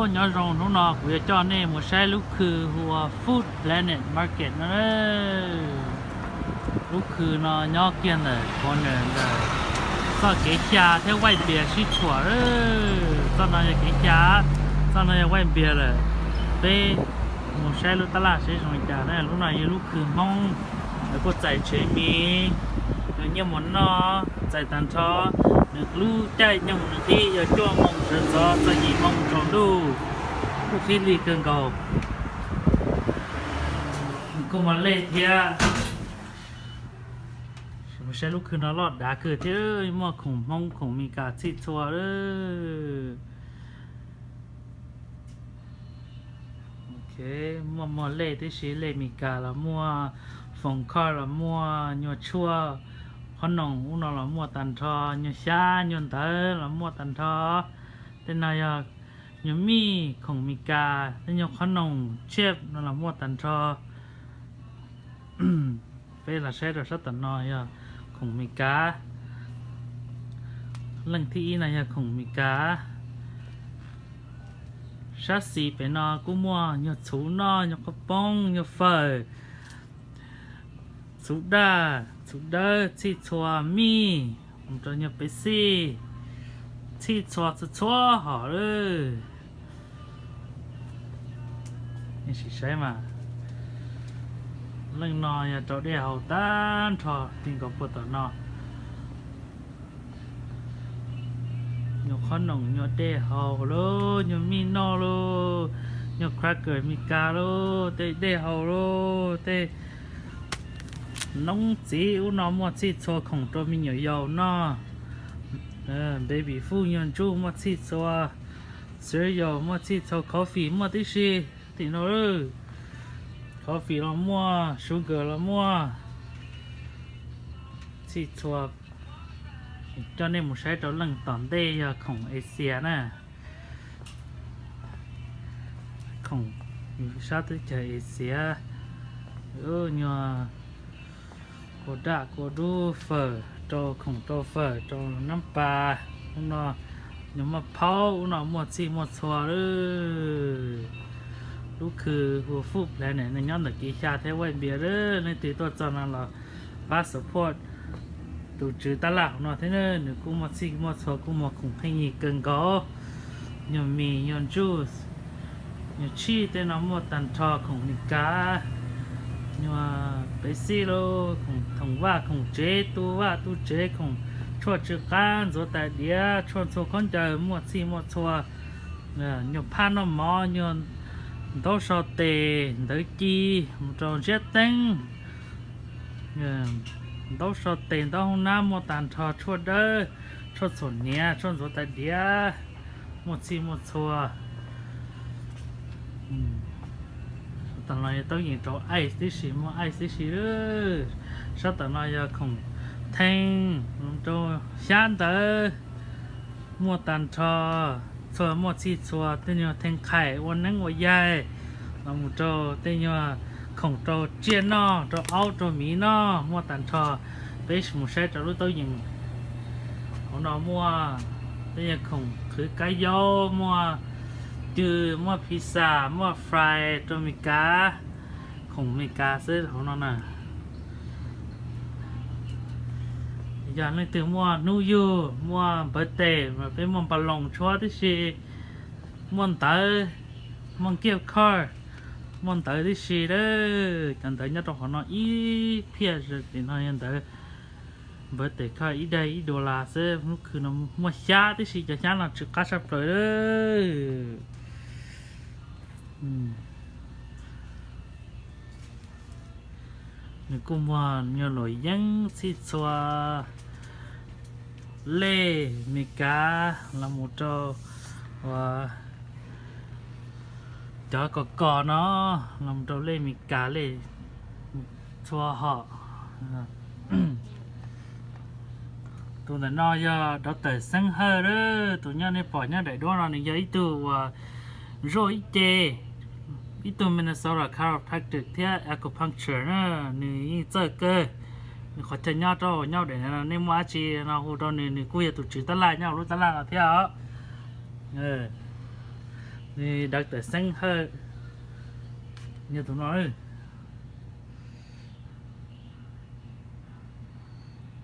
Nyob zoo, hnub no kuv yuav coj nej mus saib lub khw hu ua Food Planet Market no. Lub khw no nyob kiag ntawm corner ntawm txoj kev xya thiab White Bear sib tshuam. Txoj no yog kev xya, txoj no yog White Bear lawm. Peb mus saib lub tab laj saib zoo li cas na. Lub no yog lub khw Hmoob, lawv kuj txais tsev miv, nyiaj mus noj, txais tag nrho. Nws lub caij nyoog nws qib yog cuaj moos sawv ntxov txog yim moos tsaus ntuj, kuj qhib lig kawg nkaus. Kuj muaj lej thiab. Saib lub khw no loj dav kawg thiab, muaj khoom Hmoob khoom Meskas txhij txhua. Muaj muaj lej tib si, lej Meskas los muaj, foom khoj los muaj, nyuag tshuaj qhob noom ub no los muaj tag nrho, nyuag xyab nyuag ntawv los muaj tag nrho. Tej no yog nyuag mij khoom Meskas, tej nyuag qhob noom chip no los muaj tag nrho. Peb los saib rau sab tom no yog khoom Meskas. Leej thib ib no yog khoom Meskas. Sab xis pem no kuj muaj nyuag txhuv noj, nyuag qhob poob, nyuag fawm, txhuv daj, txhuv dawb, txhij txhua, mij, mus rau nyuag peb xij, txhij txhua txhua txhua hom lawm. Sim saib mas, leej no yog rau dej haus tag nrho ti nkaus puag tom no. Nyuag qhob noom, nyuag dej haus lauj, nyuag mij noj lauj, nyuag cracker Meskas lauj, tej dej haus lauj, tej noob txiv ub no muaj txhij txhua khoom rau me nyuam yaus noj. Baby food, nyuag ntsum muaj txhij txhua, cereal muaj txhij txhua, coffee muaj tib si. Tim no lawm, coffee los muaj, sugar los muaj, txhij txhua. Coj nej mus saib rau leej tom ntej yog khoom Asia na. Khoom sab teb chaws Asia, nyuag kua daj kua dub, fawm rau, khoom rau fawm rau nab pas ub no, nyuag maj phaub ub no muaj txhij muaj txhua lawm. Lub khw hu ua Food Planet nws nyob ntawm kev xya thiab White Bear lawm. Leej twg tuaj txog no los pab support tus tswv tab laj hauv no thiab, nws kuj muaj txhij muaj txhua, kuj muaj khoom pheej yig kawg nkaus. Nyuag mis, nyuag juice, nyuag chij, tej no muaj tag nrho, khoom Meskas, nyuag peb xij lauj, khoom thoom vaj khoom tsev, tu vaj tu tsev, khoom tshuaj tsw qab ntxuav tais diav, tshuaj ntxhua khaub ncaws muaj txhij muaj txhua. Nyuag phaj noj mov, nyuag ntaub so tes, ntawv ci, mus rau ntsiab teeb, ntaub so tes, ntaub hoob nab muaj tag nrho, tshuaj dawb, tshuaj txhuam hniav, tshuaj ntxuav tais diav, muaj txhij muaj txhua. Tom no yog taub yees rau ice tib si, muaj ice tib si. Sab tom no yog khoom theej, rau xyab ntawv, muaj tag nrho, txhua muaj txhij txhua, tej nyuag theej qhaim ua neeb ua yaig, los mus rau tej nyuag khoom rau tsiaj noj, rau aub rau miv noj, muaj tag nrho. Peb mus saib rau lub taub yees hauv no muaj tej nyuag khoom qhwv kab yaub, muaj cw, muaj pizza, muaj fry rau Meskas, khoom Meskas xwb hauv no na. Yog leej twg muaj hnub yug, muaj birthday mas peb muaj npas loos tshuab tib si, muaj ntawv, muaj gift card, muaj ntawv tib si lawm. Cov ntawv nyob rau qhov no ib phiaj, tim no yog ntawv birthday card ib daim ib dollar xwb. Lub khw no muaj xyab tib si, cov xyab no tsw qab saj plaws lawm. Nws kuj muag nyuag luam yeeb txhij txhua, lej Meskas los mus rau cov kos kos no, los mus rau lej Meskas, lej txhua hom. Tus ntawm no yog Doctor Xeeb Hawj lawm. Tus nyob nej pom nyob daim duab no nws yog ib tug uas zuaj ib ce, ib tug Minnesota chiropractic thiab acupuncture na. Nws yeej txawj kawg. Nws qhov chaw nyob rau nyob daim no, nej muaj dab tsi no hu rau nws, nws kuj yog tus tswv tab laj nyob hauv lub tab laj no thiab os. Nws dawv tawm xeeb hawj, nyob tus no.